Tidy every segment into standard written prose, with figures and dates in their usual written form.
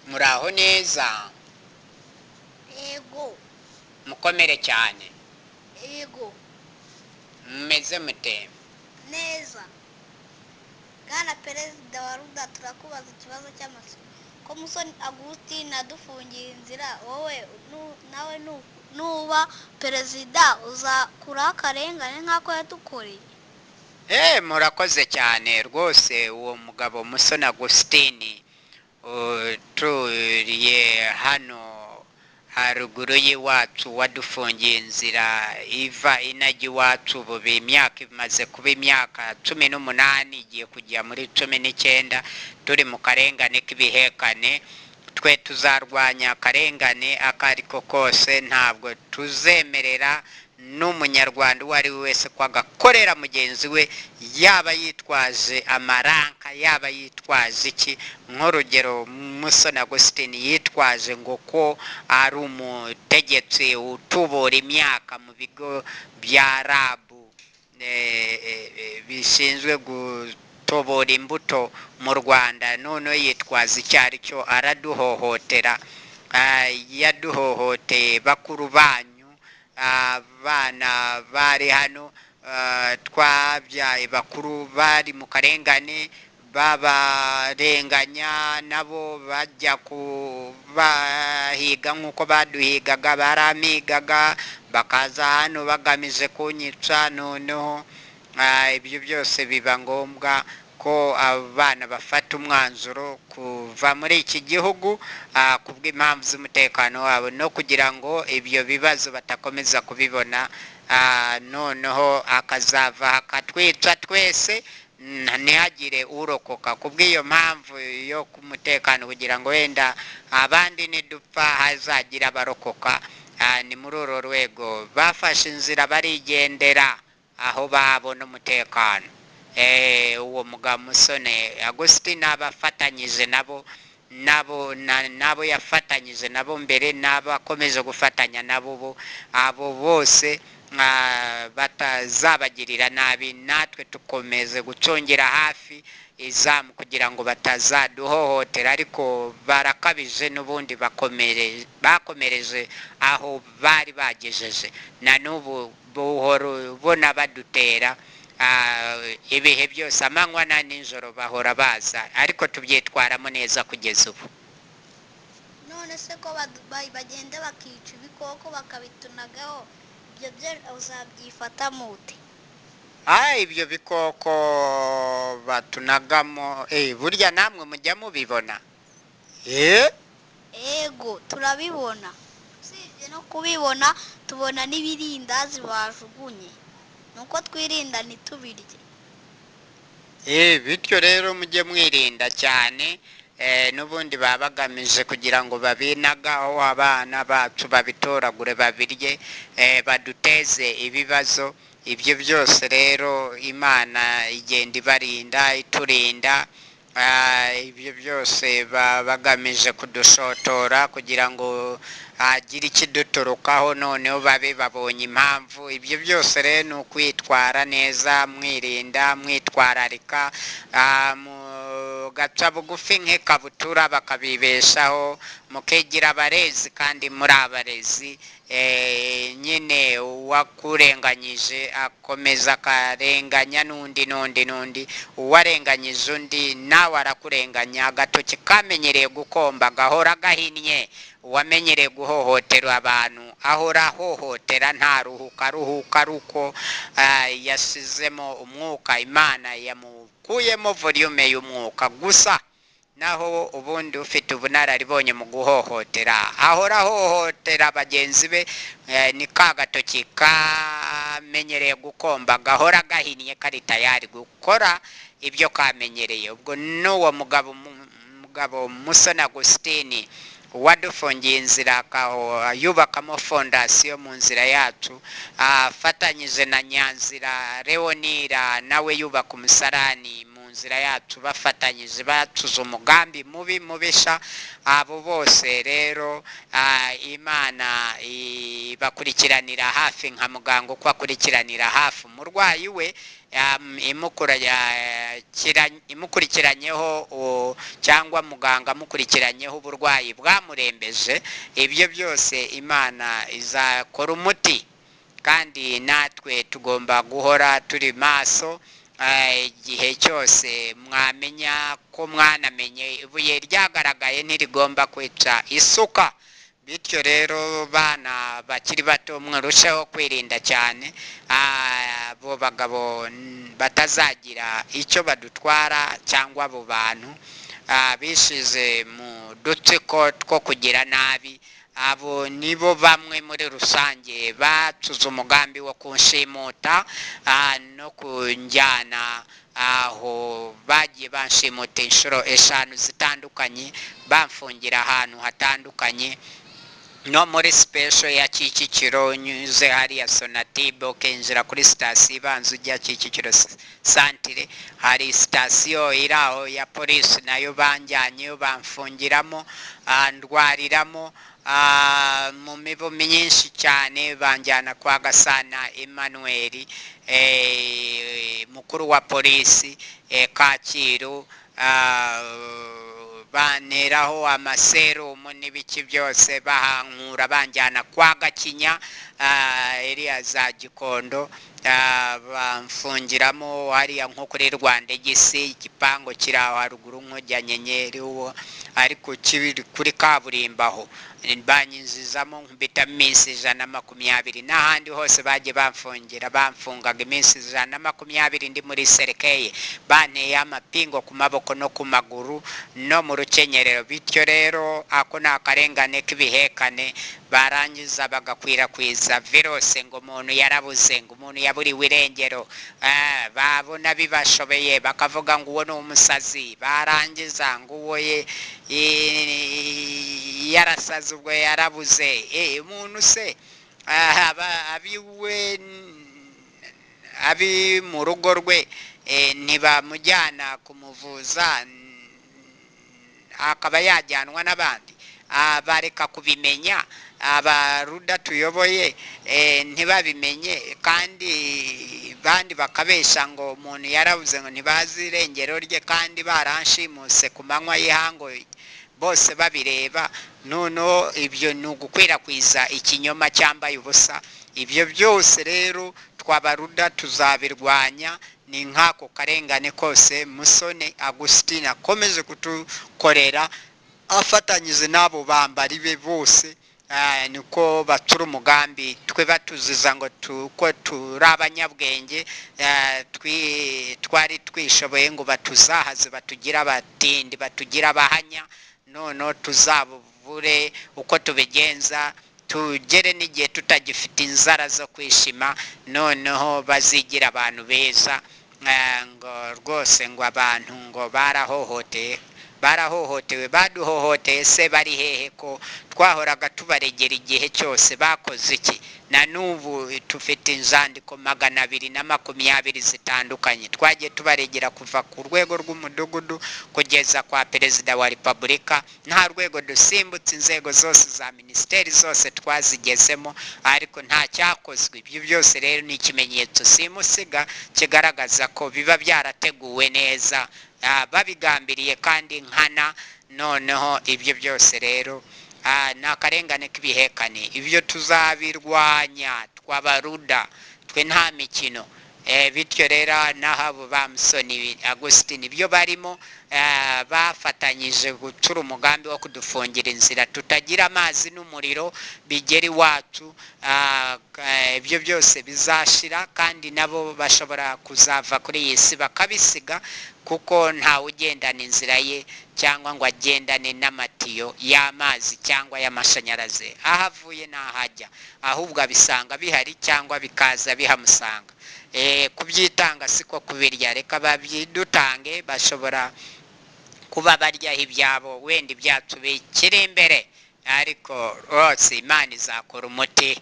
Muraho neza? Yego. Mukomere cyane. Yego. Mumeze mute? Neza. Bwana Perezida wa RUDA, turakubaza ikibazo cy'amatsiko. Ko Musoni Agustin adufungiye inzira, wowe nawe nuba perezida uzakuraho akarengane nk'ako yadukoreye? Murakoze cyane rwose. Uwo mugabo Musoni Agustin uturiye hano haruguru y'iwacu, wadufungiye inzira iva inajya iwacu, ubu imyaka imaze kuba imyaka 18, igiye kujya muri 19, turi mu karengane k'ibihekane. Twe tuzarwanya akarengane ako ariko kose. Ntabwo tuzemerera n'Umunyarwanda uwo ari we wese ko agakorera mugenzi we, yaba yitwaje amaranka, yaba yitwaje iki. Nk'urugero, Musoni Agustin yitwaje ngo ko ari umutegetsi utubura imyaka mu bigo bya RAB bishinzwe gutobora imbuto mu Rwanda, noneho yitwaza icyo ari cyo araduhohotera. Yaduhohoteye bakuru banyu, abana bari hano, twabyaye bakuru bari mu karengane, babarenganya, nabo bajya kubahiga nk'uko baduhigaga. Baramigaga, bakaza hano bagamije kunyica. Noneho ibyo byose biba ngombwa ko abana bafata umwanzuro kuva muri iki gihugu kubw'impamvu z'umutekano wabo no kugira ngo ibyo bibazo batakomeza kubibona, noneho akazava akatwica twese, ntihagire urokoka. Kubw'iyo mpamvu yo ku mutekano, kugira ngo wenda abandi nidupfa hazagira abarokoka, ni muri uru rwego bafashe inzira barigendera aho babona umutekano. Uwo mugabo Musoni Agustin abafatanyije nabo, nabo yafatanyije nabo mbere, n'abakomeje gufatanya nabo ubu, abo bose batazabagirira nabi. Natwe tukomeze gucungira hafi izamu kugira ngo batazaduhohotera, ariko barakabije n'ubundi bakomereje aho bari bagejeje, na n'ubu buhoro ubona badutera ibihe byose, amanywa na nijoro bahora baza, ariko tubyitwaramo neza kugeza ubu. None se ko bagenda bakica ibikoko bakabitunagaho, ibyo byo uzabyifata mute? Ibyo bikoko batunagamo, burya namwe mujya mubibona? Ego, turabibona. Usibye no kubibona, tubona n'ibirindazi bajugunye, nuko twirinda ntitubirye. Bityo rero mujye mwirinda cyane. N'ubundi baba bagamije kugira ngo babinagaho abana bacu babitoragure babirye, baduteze ibibazo. Ibyo byose rero Imana igenda ibarinda, iturinda. Ibyo byose baba bagamije kudushotora kugira ngo hagire ikiduturukaho, noneho babe babonye impamvu. Ibyo byose rero ni ukwitwara neza, mwirinda, mwitwararika, mugaca bugufi nk'ikabutura bakabibeshaho, mukigira abarezi kandi muri abarezi. Nyine uwakurenganyije akomeza akarenganya n'undi n'undi n'undi, uwarenganyije undi nawe arakurenganya. Agatoki kamenyereye gukomba gahora gahinnye. Uwamenyereye guhohotera abantu ahora ahohotera, ntaruhuka, aruhuka ari uko yasizemo umwuka, Imana yamukuyemo volume y'umwuka gusa. Naho ubundi ufite ubunararibonye mu guhohotera ahora ahohotera bagenzi be, ni ka gatoki kamenyereye gukomba gahora gahinnye, kari tayari gukora ibyo kamenyereye. Ubwo n'uwo mugabo Musoni Agustin wadufungiye inzira, yubakamo fondasiyo mu nzira yacu, afatanyije na Nyanzira Leonira nawe yubaka umusarani mu mu nzira yacu bafatanyije bacuze umugambi mubi mubisha. Abo bose rero Imana ibakurikiranira hafi nka muganga uko akurikiranira hafi umurwayi we, imukurikiranyeho cyangwa muganga amukurikiranyeho uburwayi bwamurembeje. Ibyo byose Imana izakora umuti, kandi natwe tugomba guhora turi maso igihe cyose. Mwamenya ko mwanamenye ibuye ryagaragaye ntirigomba kwica isuka. Bityo rero bana bakiri bato murusheho kwirinda cyane abo bagabo batazagira icyo badutwara, cyangwa abo bantu bishize mu dutsiko two kugira nabi. Abo nibo bamwe muri rusange bacuze umugambi wo kunshimuta no kunjyana aho bagiye banshimuta inshuro 5 zitandukanye, bamfungira ahantu hatandukanye, no muri special ya Kicukiro unyuze hariya Sonatube ukinjira kuri sitasiyo ibanza ujya Kicukiro santire, hari sitasiyo iri aho ya polisi, nayo banjyanyeyo bamfungiramo, ndwariramo mu mibu myinshi cyane. Banjyana kwa Gasana Emmanuel, mukuru wa polisi Kacyiru, banteraho amaserumu n'ibiki byose, bahankura banjyana kwa Gakinya iriya za Gikondo, bamfungiramo hariya nko kuri Rwanda Egisi, igipangu kiri aho haruguru nk'ujya Nyenyeri uwo, ariko kiri kuri kaburimbo aho. Banyinjizamo nkubita iminsi 120, n'ahandi hose bagiye bamfungira, bamfungaga iminsi 120 ndi muri serikeye, banteye amapingo ku maboko no ku maguru no mu rukenyerero. Bityo rero ako ni akarengane k'ibihekane, barangiza bagakwirakwiza viruse ngo umuntu yarabuze, ngo umuntu yaburiwe irengero, babona bibashobeye bakavuga ngo uwo ni umusazi, barangiza ngo uwo yarasaze ubwo yarabuze. Umuntu se abiwe abi mu rugo rwe ntibamujyana kumuvuza, akaba yajyanwa n'abandi, bareka kubimenya. Abaruda tuyoboye ntibabimenye, kandi bandi bakabesha ngo umuntu yarabuze ngo ntibazi irengero rye, kandi baranshimuse ku manywa y'ihango bose babireba. Noneho ibyo ni ugukwirakwiza ikinyoma cyambaye ubusa. Ibyo byose rero twabaruda tuzabirwanya. Ni nk'ako karengane kose Musoni Augustine akomeje kutukorera afatanyije n'abo bambari be bose. Niko batura umugambi twe batuziza ngo tuko turi abanyabwenge, twari twishoboye ngo batuzahaze, batugira abatindi, batugira abahanya, noneho tuzabure uko tubigenza, tugere n'igihe tutagifite inzara zo kwishima, noneho bazigira abantu beza, ngo rwose ngo abantu ngo barahohoteye, barahohotewe, baduhohoteye se bari hehe ko twahoraga tubaregera igihe cyose? Bakoze iki? Na n'ubu tufite inzandiko 220 zitandukanye twagiye tubaregera kuva ku rwego rw'umudugudu kugeza kwa perezida wa repubulika. Nta rwego dusimbutse, inzego zose za minisiteri zose twazigezemo, ariko nta cyakozwe. Ibyo byose rero ni ikimenyetso simusiga kigaragaza ko biba byarateguwe neza, babigambiriye kandi nkana. Noneho ibyo byose rero ni akarengane k'ibihekane, ibyo tuzabirwanya twabaruda, twe nta mikino. Bityo rero n'ahabo ba Musoni Augustine ibyo barimo, bafatanyije gucura umugambi wo kudufungira inzira tutagira amazi n'umuriro bigera iwacu. Ibyo byose bizashira, kandi nabo bashobora kuzava kuri iyi si bakabisiga, kuko ntawe ugendana inzira ye cyangwa ngo agendane n'amatiyo y'amazi cyangwa y'amashanyarazi. Aho avuye n'ahajya, ahubwo abisanga bihari cyangwa bikaza bihamusanga. Kubyitanga siko kubirya, reka babyidutange, bashobora kuba baryaho ibyabo, wenda ibyacu bikiri imbere, ariko rwose Imana izakora umuti.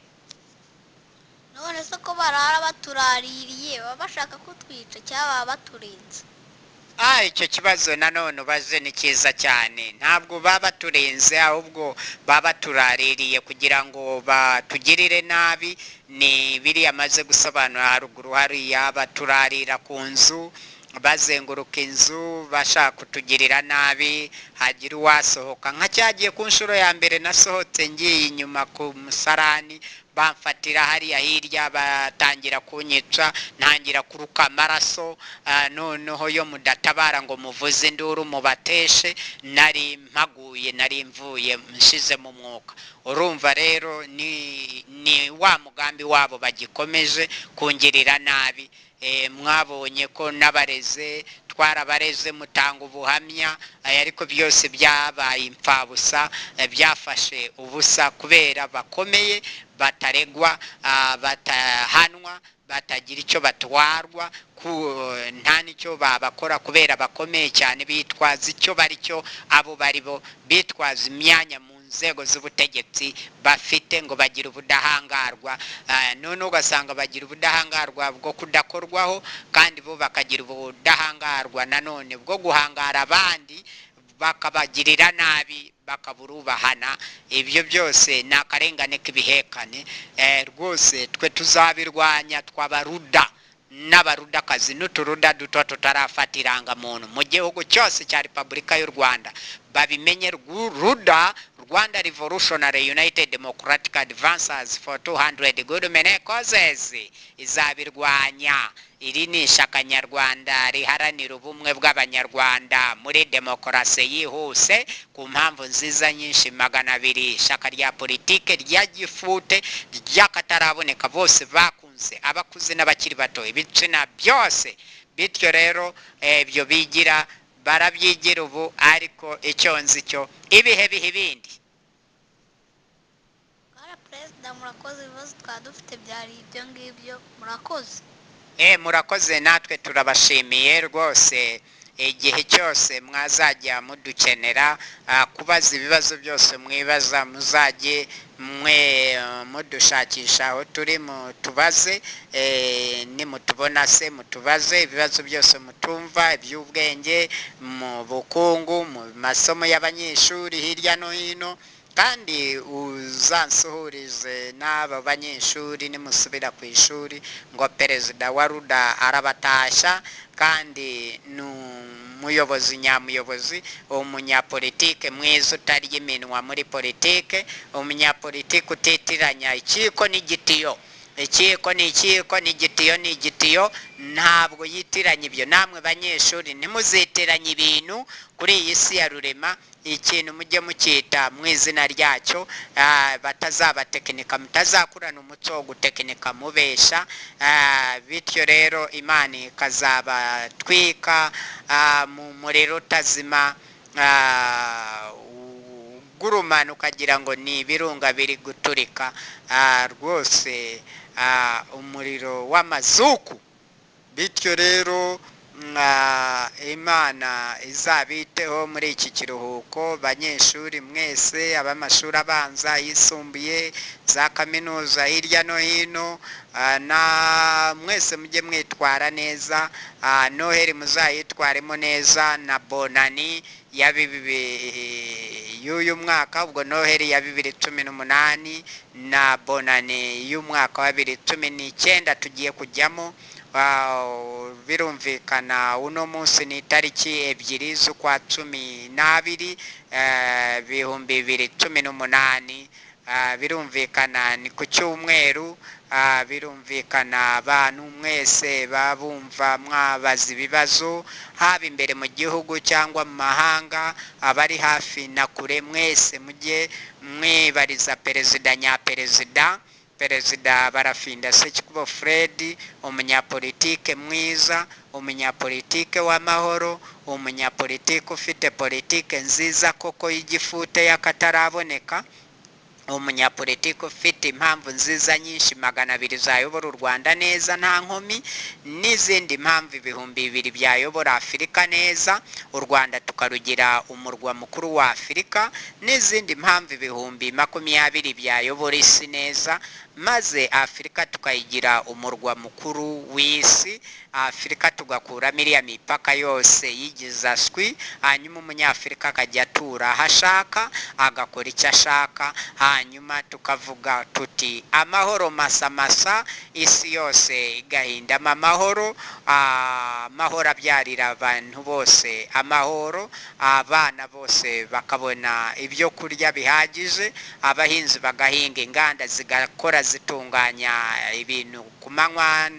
None se ko barara baturaririye, baba bashaka kutwica cyangwa baba baturinze? Icyo kibazo nanone ubaze ni cyiza cyane. Ntabwo baba baturenze, ahubwo baba baturaririye kugira ngo batugirire nabi. Ni biriya amaze gusobanura haruguru hariya, baturarira ku nzu, bazenguruka inzu bashaka kutugirira nabi, hagira uwasohoka. Nka cyagiye ku nshuro ya mbere nasohotse ngiye inyuma ku musarani, bamfatira hariya hirya batangira kunyica, ntangira kuruka amaraso. Noneho yo mudatabara ngo muvuze induru mubateshe, nari mpaguye, nari mvuye nshize mu mwuka. Urumva rero ni wa mugambi wabo bagikomeje kungirira nabi. Mwabonye ko n'abareze twarabareze, mutanga ubuhamya, ariko byose byabaye imfabusa, byafashe ubusa kubera bakomeye, bataregwa, batahanwa, batagira icyo batwarwa, nta n'icyo babakora kubera bakomeye cyane, bitwaza icyo bari cyo, abo bari bo, bitwaza imyanya mu nzego z'ubutegetsi bafite ngo bagira ubudahangarwa. None ugasanga bagira ubudahangarwa bwo kudakorwaho, kandi bo bakagira ubudahangarwa nanone bwo guhangara abandi, bakabagirira nabi, bakaburubahana. Ibyo byose ni akarengane k'ibihekane. Rwose twe tuzabirwanya, twabaruda n'abarudakazi n'uturuda duto tutarafata irangamuntu mu gihugu cyose cya Repubulika y'u Rwanda. Babimenye, RUDA, Rwanda Revolutionary United Democratic Advancers for 200 Good Many Causes, izabirwanya. Iri ni ishyaka nyarwanda riharanira ubumwe bw'Abanyarwanda muri demokarasi yihuse ku mpamvu nziza nyinshi 200. Ishyaka rya politike rya gifute ry'akataraboneka, bose bakunze, abakuze n'abakiri bato, ibitsina byose. Bityo rero ibyo bigira barabyigira ubu, ariko icyo nzi cyo ibihe biha ibindi. Bwana Perezida, murakoze. Ibibazo twaba dufite byari ibyo ngibyo, murakoze. Murakoze, natwe turabashimiye rwose. Igihe cyose mwazajya mudukenera, kubaza ibibazo byose mwibaza, muzajye mwe mudushakisha aho turi mutubaze. Nimutubona se mutubaze ibibazo byose mutumva, iby'ubwenge, mu bukungu, mu masomo y'abanyeshuri hirya no hino. Kandi uzansuhurize n'aba banyeshuri nimusubira ku ishuri, ngo perezida wa RUDA arabatashya, kandi ni umuyobozi nyamuyobozi, umunyapolitike mwiza utarya iminwa muri politike, umunyapolitike utitiranya ikiko n'igitiyo. Ikiko ni ikiko, n'igitiyo ni igitiyo, ntabwo yitiranya ibyo. Namwe banyeshuri ntimuzitiranye ibintu kuri iyi si ya rurema, ikintu mujye mucyita mu izina ryacyo, batazabatekinika, mutazakurana umuco wo gutekinika mubesha. Bityo rero Imana ikazabatwika mu muriro utazima, ugurumana ukagira ngo ni ibirunga biri guturika. Rwose umuriro w'amazuku. Bityo rero Imana izabiteho muri iki kiruhuko, banyeshuri mwese, ab'amashuri abanza, ayisumbuye, za kaminuza hirya no hino, na mwese mujye mwitwara neza. Noheli muzayitwaremo neza na Bonani ya y'uyu mwaka, ubwo Noheli ya 2018 na Bonani y'umwaka wa 2019 tugiye kujyamo. Birumvikana uno munsi ni itariki 2 z'ukwa 12, 2018. Birumvikana ni ku cyumweru. Birumvikana abantu mwese babumva mwabaza ibibazo, haba imbere mu gihugu cyangwa mu mahanga, abari hafi na kure, mwese mujye mwibariza perezida nyaperezida, Perezida Barafinda Sekikubo Fred, umunyapolitike mwiza, umunyapolitike w'amahoro, umunyapolitike ufite politike nziza koko y'igifute y'akataraboneka, umunyapolitike ufite impamvu nziza nyinshi 200 zayobora u Rwanda neza nta nkomyi, n'izindi mpamvu 2000 byayobora Afurika neza, u Rwanda tukarugira umurwa mukuru wa Afurika, n'izindi mpamvu 20,000 byayobora isi neza. maze Afurika tukayigira umurwa mukuru w'isi. Afurika tugakuramo iriya mipaka yose yigize aswi, hanyuma umunyafurika akajya atura aho ashaka, agakora icyo ashaka, hanyuma tukavuga tuti amahoro masamasa, isi yose igahindamo amahoro, amahoro abyarira abantu bose amahoro, abana bose bakabona ibyo kurya bihagije, abahinzi bagahinga, inganda zigakora zitunganya ibintu ku manywa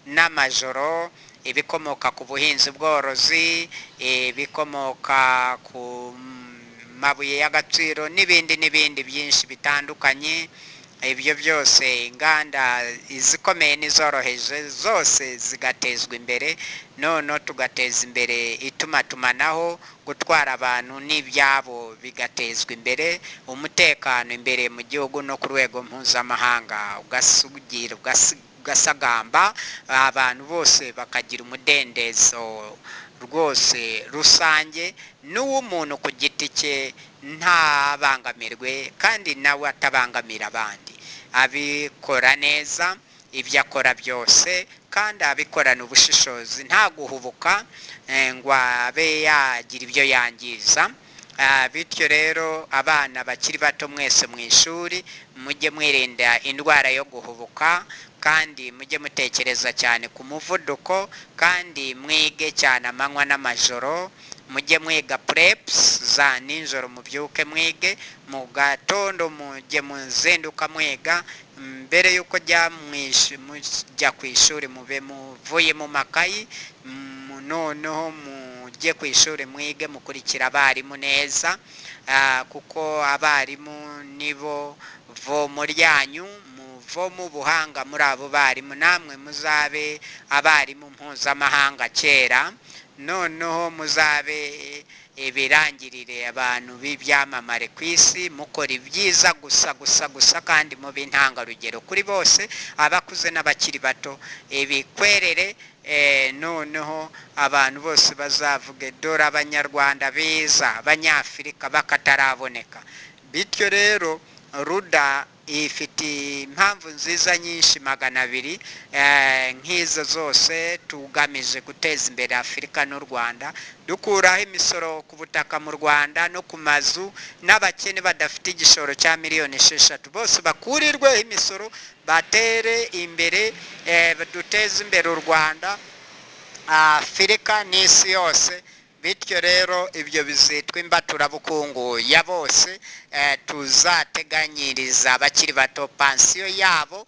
n'amajoro, ibikomoka ku buhinzi bworozi, ibikomoka ku mabuye y'agaciro n'ibindi n'ibindi byinshi bitandukanye. Ibyo byose inganda izikomeye n'izoroheje zose zigatezwa imbere, noneho tugateza imbere itumatumanaho, gutwara abantu n'ibyabo bigatezwa imbere, umutekano imbere mu gihugu no ku rwego mpuzamahanga ugasugira, ugasagamba, abantu bose bakagira umudendezo rwose rusange, n'uw'umuntu ku giti cye ntabangamirwe kandi nawe atabangamira abandi, abikora neza ibyo akora byose kandi abikorana ubushishozi, nta guhubuka ngo abe yagira ibyo yangiza. Bityo rero abana bakiri bato mwese mu ishuri mujye mwirinda indwara yo guhubuka, kandi mujye mutekereza cyane ku muvuduko, kandi mwige cyane amanywa n'amajoro, mujye mwiga preps za nijoro, mubyuke mwige, mu gatondo mujye muzinduka mwiga, mbere y'uko mujya ku ishuri mube muvuye mu makayi, noneho mujye ku ishuri mwige mukurikira abarimu neza, kuko abarimu nibo vomo ryanyu, muvomo ubuhanga muri abo barimu, namwe muzabe abarimu mpuzamahanga kera, noneho muzabe ibirangirire abantu b'ibyamamare ku isi, mukora ibyiza gusa gusa gusa, kandi mube intangarugero kuri bose, abakuze n'abakiri bato, ibikwerere, noneho abantu bose bazavuge dore abanyarwanda beza, abanyafurika bakataraboneka. Bityo rero Ruda ifite impamvu nziza nyinshi 200, nk'izo zose tugamije guteza imbere Afurika n'u Rwanda, dukuraho imisoro ku butaka mu Rwanda no ku mazu, n'abakene badafite igishoro cya miliyoni 6 bose bakurirweho imisoro, batere imbere, duteze imbere u Rwanda, Afurika n'isi yose. Bityo rero ibyo bizitwa imbaturabukungu ya bose, tuzateganyiriza abakiri bato pansiyo yabo,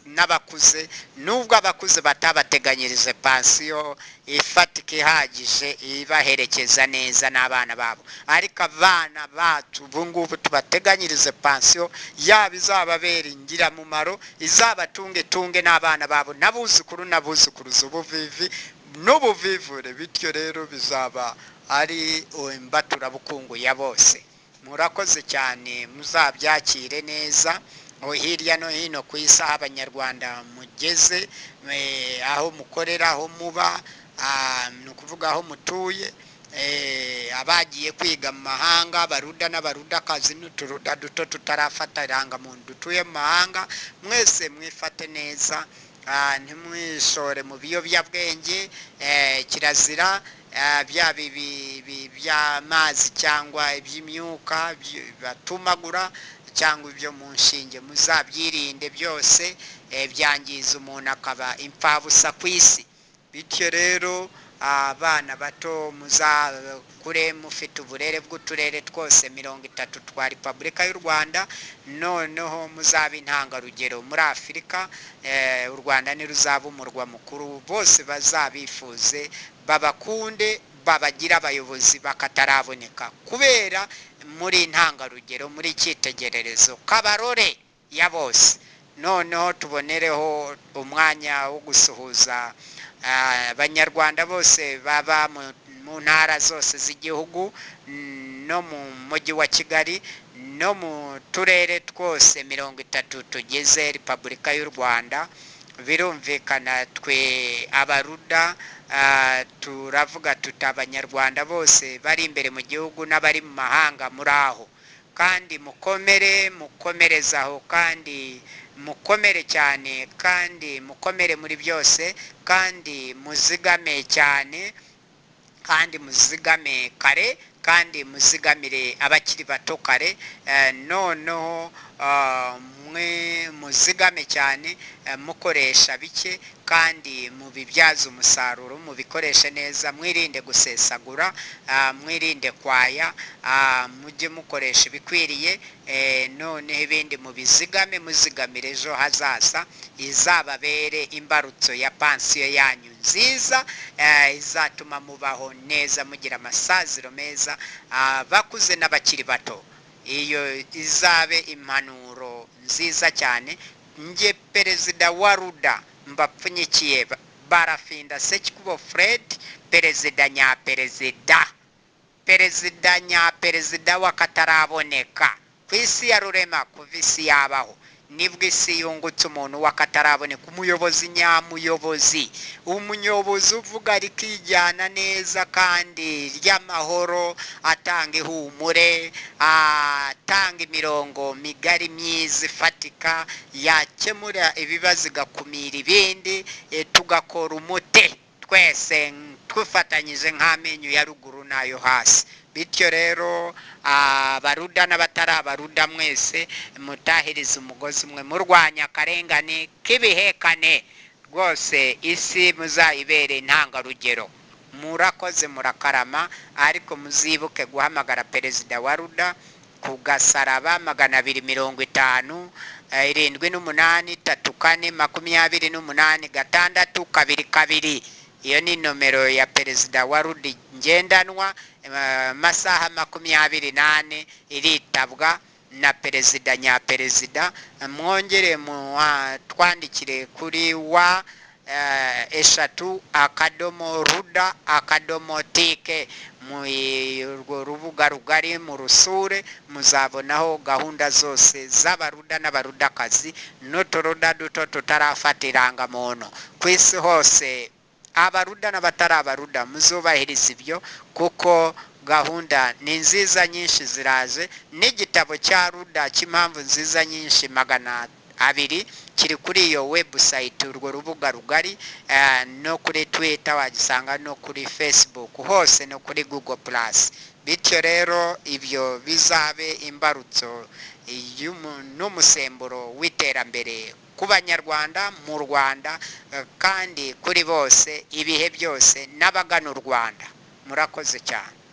n'abakuze, nubwo abakuze batabateganyirize pansiyo ifatika ihagije ibaherekeza neza n'abana babo, ariko abana bacu ubu ngubu tubateganyirize pansiyo yabo izababera ingirakamaro, izabatunge tunge n'abana babo n'abuzukuru n'abuzukuruza ubuvivi n'ubuvivure. Bityo rero bizaba ari imbaturabukungu ya bose. Murakoze cyane, muzabyakire neza hirya no hino ku isi aho abanyarwanda mugeze, aho mukorera, aho muba, ni ukuvuga aho mutuye, abagiye kwiga mu mahanga, abaruda n'abarudakazi n'uturuda duto tutarafata irangamuntu dutuye mu mahanga, mwese mwifate neza, ntimwishore mu biyobyabwenge, kirazira, byaba iby'amazi cyangwa iby'imyuka batumagura cyangwa ibyo mu nshinge, muzabyirinde byose, byangiza umuntu akaba imfabusa ku isi. Bityo rero abana bato muzakure mufite uburere bw'uturere twose 30 twa Repubulika y'u Rwanda, noneho muzabe intangarugero muri Afurika, u Rwanda ntiruzaba umurwa mukuru, bose bazabifuze, babakunde, babagira abayobozi bakataraboneka, kubera muri intangarugero, muri icyitegererezo kabarore ya bose. Noneho tubonereho umwanya wo gusuhuza abanyarwanda bose baba mu ntara zose z'igihugu, no mu mujyi wa Kigali, no mu turere twose 30 tugize Repubulika y'u Rwanda. Birumvikana twe abaruda, turavuga tuti abanyarwanda bose bari imbere mu gihugu n'abari mu mahanga muri aho, Kandi mukomere, mukomerezaho, kandi mukomere cyane, kandi mukomere muri byose, kandi muzigame cyane, kandi muzigame kare, kandi muzigamire abakiri bato kare. Noneho mwe muzigame cyane, mukoresha bike kandi mubibyaze umusaruro, mubikoreshe neza, mwirinde gusesagura, mwirinde kwaya, mujye mukoresha ibikwiriye, noneho ibindi mubizigame, muzigamire ejo hazaza izababere imbarutso ya pansiyo yanyu nziza, izatuma mubaho neza, mugira amasaziro meza, abakuze n'abakiri bato. Iyo izabe impanuro nziza cyane. Nge perezida wa RUDA mbapfunyikiye, Barafinda Sekikubo Fred, perezida nyaperezida, perezida nyaperezida w'akataraboneka ku isi ya rurema kuva isi yabaho. Nibwo isi yungutse umuntu w'akataraboneka, umuyobozi nyamuyobozi, umuyobozi uvuga rikijyana neza kandi ry'amahoro, atanga ihumure, atanga imirongo migari myiza ifatika yakemura ibibazo igakumira ibindi, tugakora umute twese twifatanyije nk'amenyo ya ruguru n'ayo hasi. Bityo rero abaruda n'abatari abaruda mwese mutahirize umugozi umwe, murwanya akarengane k'ibihekane. Rwose isi muzayibere intangarugero. Murakoze, murakarama, ariko muzibuke guhamagara perezida wa RUDA ku gasaraba 250, 78 34 28 6 2 2. Iyo ni nomero ya perezida wa RUDA ngendanwa, amasaha 24 iritabwa na perezida nyaperezida. Mwongere twandikire kuri wa 3 akadomo ruda akadomo tike, mu urwo rubuga rugari mu rusure muzabonaho gahunda zose z'abaruda n'abarudakazi n'uturuda duto tutarafata irangamuntu ku isi hose. Abaruda n'abatari abaruda muzubahiriza ibyo, kuko gahunda ni nziza nyinshi ziraje. N'igitabo cya ruda cy'impamvu nziza nyinshi 200 kiri kuri iyo website, urwo rubuga rugari, no kuri Twitter wagisanga, no kuri Facebook hose, no kuri Google Plus. Bityo rero ibyo bizabe imbarutso n'umusemburo w'iterambere ku banyarwanda mu Rwanda, kandi kuri bose ibihe byose n'abagana u Rwanda. Murakoze cyane.